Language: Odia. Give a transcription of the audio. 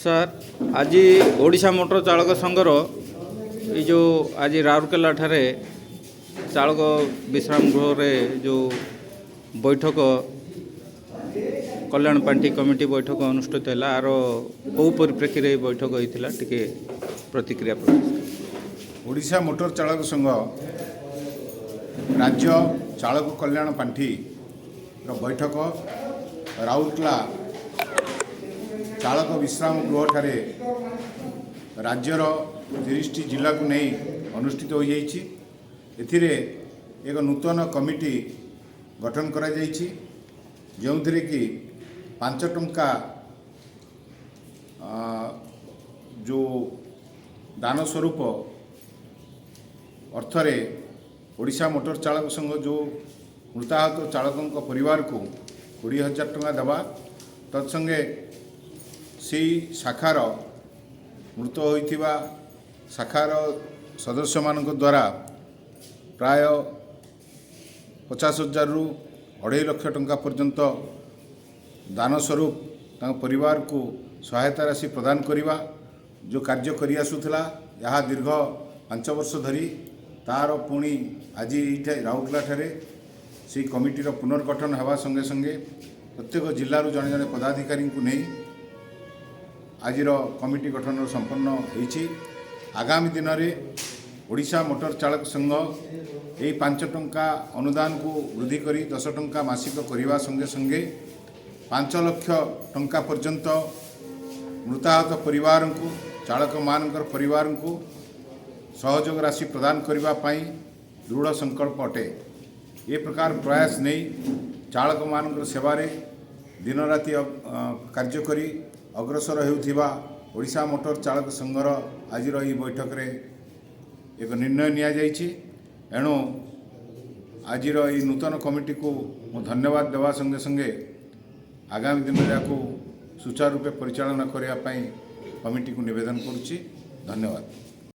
ସାର୍, ଆଜି ଓଡ଼ିଶା ମୋଟର ଚାଳକ ସଂଘର ଏଇ ଯେଉଁ ଆଜି ରାଉରକେଲାଠାରେ ଚାଳକ ବିଶ୍ରାମ ଗୃହରେ ଯେଉଁ ବୈଠକ, କଲ୍ୟାଣ ପାଣ୍ଠି କମିଟି ବୈଠକ ଅନୁଷ୍ଠିତ ହେଲା, ଆର କେଉଁ ପରିପ୍ରେକ୍ଷୀରେ ଏହି ବୈଠକ ହେଇଥିଲା, ଟିକେ ପ୍ରତିକ୍ରିୟା ପ୍ରକାଶ। ଓଡ଼ିଶା ମୋଟର ଚାଳକ ସଂଘ ରାଜ୍ୟ ଚାଳକ କଲ୍ୟାଣ ପାଣ୍ଠିର ବୈଠକ ରାଉରକେଲା ଚାଳକ ବିଶ୍ରାମ ଗୃହଠାରେ ରାଜ୍ୟର 30ଟି ଜିଲ୍ଲାକୁ ନେଇ ଅନୁଷ୍ଠିତ ହୋଇଯାଇଛି। ଏଥିରେ ଏକ ନୂତନ କମିଟି ଗଠନ କରାଯାଇଛି, ଯେଉଁଥିରେ କି 5 ଟଙ୍କା ଯେଉଁ ଦାନ ସ୍ୱରୂପ ଅର୍ଥରେ ଓଡ଼ିଶା ମୋଟର ଚାଳକ ସଂଘ ଯେଉଁ ମୃତାହତ ଚାଳକଙ୍କ ପରିବାରକୁ 20,000 ଟଙ୍କା ଦେବା, ତତ୍ସଙ୍ଗେ ସେଇ ଶାଖାର ମୃତ ହୋଇଥିବା ଶାଖାର ସଦସ୍ୟମାନଙ୍କ ଦ୍ୱାରା ପ୍ରାୟ 50,000ରୁ 2.5 ଲକ୍ଷ ଟଙ୍କା ପର୍ଯ୍ୟନ୍ତ ଦାନ ସ୍ୱରୂପ ତାଙ୍କ ପରିବାରକୁ ସହାୟତା ରାଶି ପ୍ରଦାନ କରିବା। ଯେଉଁ କାର୍ଯ୍ୟ କରି ଆସୁଥିଲା ଏହା ଦୀର୍ଘ 5 ବର୍ଷ ଧରି, ତା'ର ପୁଣି ଆଜି ଏଇଠି ରାଉରକେଲାଠାରେ ସେଇ କମିଟିର ପୁନର୍ଗଠନ ହେବା ସଙ୍ଗେ ସଙ୍ଗେ ପ୍ରତ୍ୟେକ ଜିଲ୍ଲାରୁ ଜଣେ ଜଣେ ପଦାଧିକାରୀଙ୍କୁ ନେଇ ଆଜିର କମିଟି ଗଠନର ସମ୍ପନ୍ନ ହୋଇଛି। ଆଗାମୀ ଦିନରେ ଓଡ଼ିଶା ମୋଟର ଚାଳକ ସଂଘ ଏହି 5 ଟଙ୍କା ଅନୁଦାନକୁ ବୃଦ୍ଧି କରି 10 ଟଙ୍କା ମାସିକ କରିବା ସଙ୍ଗେ ସଙ୍ଗେ 5 ଲକ୍ଷ ଟଙ୍କା ପର୍ଯ୍ୟନ୍ତ ମୃତାହତ ପରିବାରଙ୍କୁ, ଚାଳକମାନଙ୍କର ପରିବାରଙ୍କୁ ସହଯୋଗ ରାଶି ପ୍ରଦାନ କରିବା ପାଇଁ ଦୃଢ଼ ସଂକଳ୍ପ ଅଟେ। ଏ ପ୍ରକାର ପ୍ରୟାସ ନେଇ ଚାଳକମାନଙ୍କର ସେବାରେ ଦିନରାତି କାର୍ଯ୍ୟ କରି ଅଗ୍ରସର ହେଉଥିବା ଓଡ଼ିଶା ମୋଟର ଚାଳକ ସଂଘର ଆଜିର ଏହି ବୈଠକରେ ଏକ ନିର୍ଣ୍ଣୟ ନିଆଯାଇଛି। ଏଣୁ ଆଜିର ଏହି ନୂତନ କମିଟିକୁ ମୁଁ ଧନ୍ୟବାଦ ଦେବା ସଙ୍ଗେ ସଙ୍ଗେ ଆଗାମୀ ଦିନରେ ଏହାକୁ ସୁଚାରୁ ରୂପେ ପରିଚାଳନା କରିବା ପାଇଁ କମିଟିକୁ ନିବେଦନ କରୁଛି। ଧନ୍ୟବାଦ।